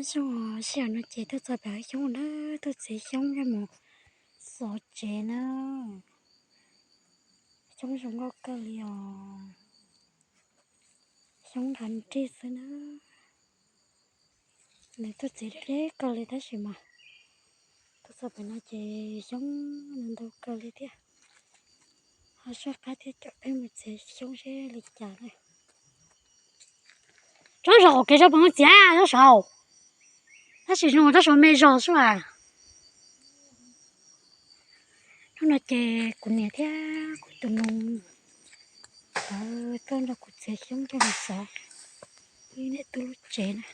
Zoo, sij hawm no ces tuaj txog pem hav xyoob na, tuaj txiav xyoob coj mus xov tsev na. Xyoob zoo nkauj kawg li os, xyoob nrov nrig xwb na. Nws tuaj txiav deb deb kawg li tab sis mas tuaj txog pem no ces xyoob ntau kawg li thiab. Ho soj qab thiab, caum peb mus txiav xyoob seb li cas na. Tsob saum kev tsob pem txiav tsob saud, tab sis zoo tsob saud me zog xwb as. Hnub no ces kuv niam thiab kuv tus nus lawv tuaj nrog kuv txiav xyoob coj mus xov ib niam tub lub tsev na.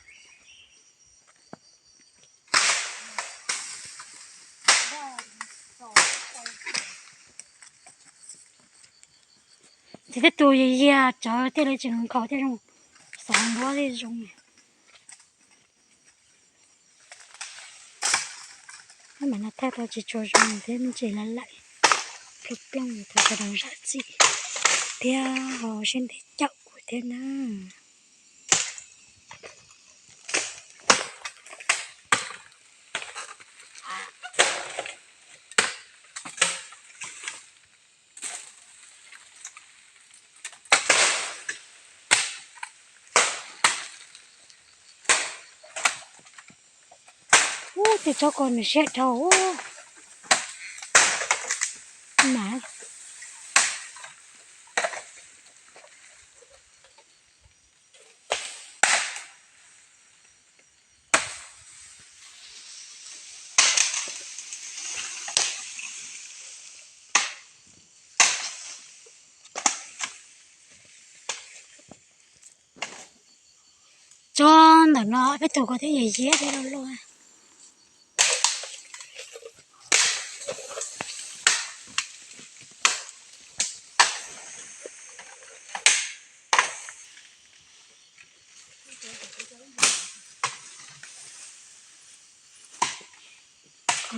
Txiav tej tus yig yig tsawv thiaj li tsis nkhaus thiaj zoo, xov nruab thiaj zoo. Tab mas no thaij tau tsis tshua zoo thiab, me ntsis laim laim plooj plooj, thov sawv daws zam txim thiab ho siab ntev caum kuv thiab na. Ub, tej tsob ko nws siab dhau mas. Tsob ntawm no peb tus ko thiab, yam yiab thiab loj loj.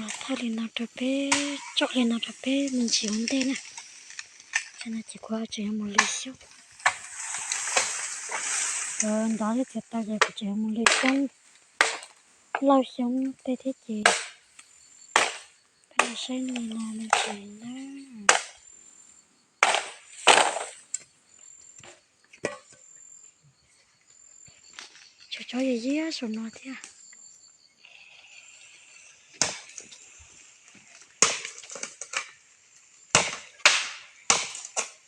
Los thawj li no rau peb, tsom li no rau peb me ntsis ua ntej na. Tam no ces kuv tseem yuav mus lwm xyoob, kuv ntov thiab txiav tau ces kuv tseem yuav mus lwm xyoob, lauj xyoob tej thiab ces peb los saib li no me ntsis na. Tshuav tsob yam yiab saum no thiab.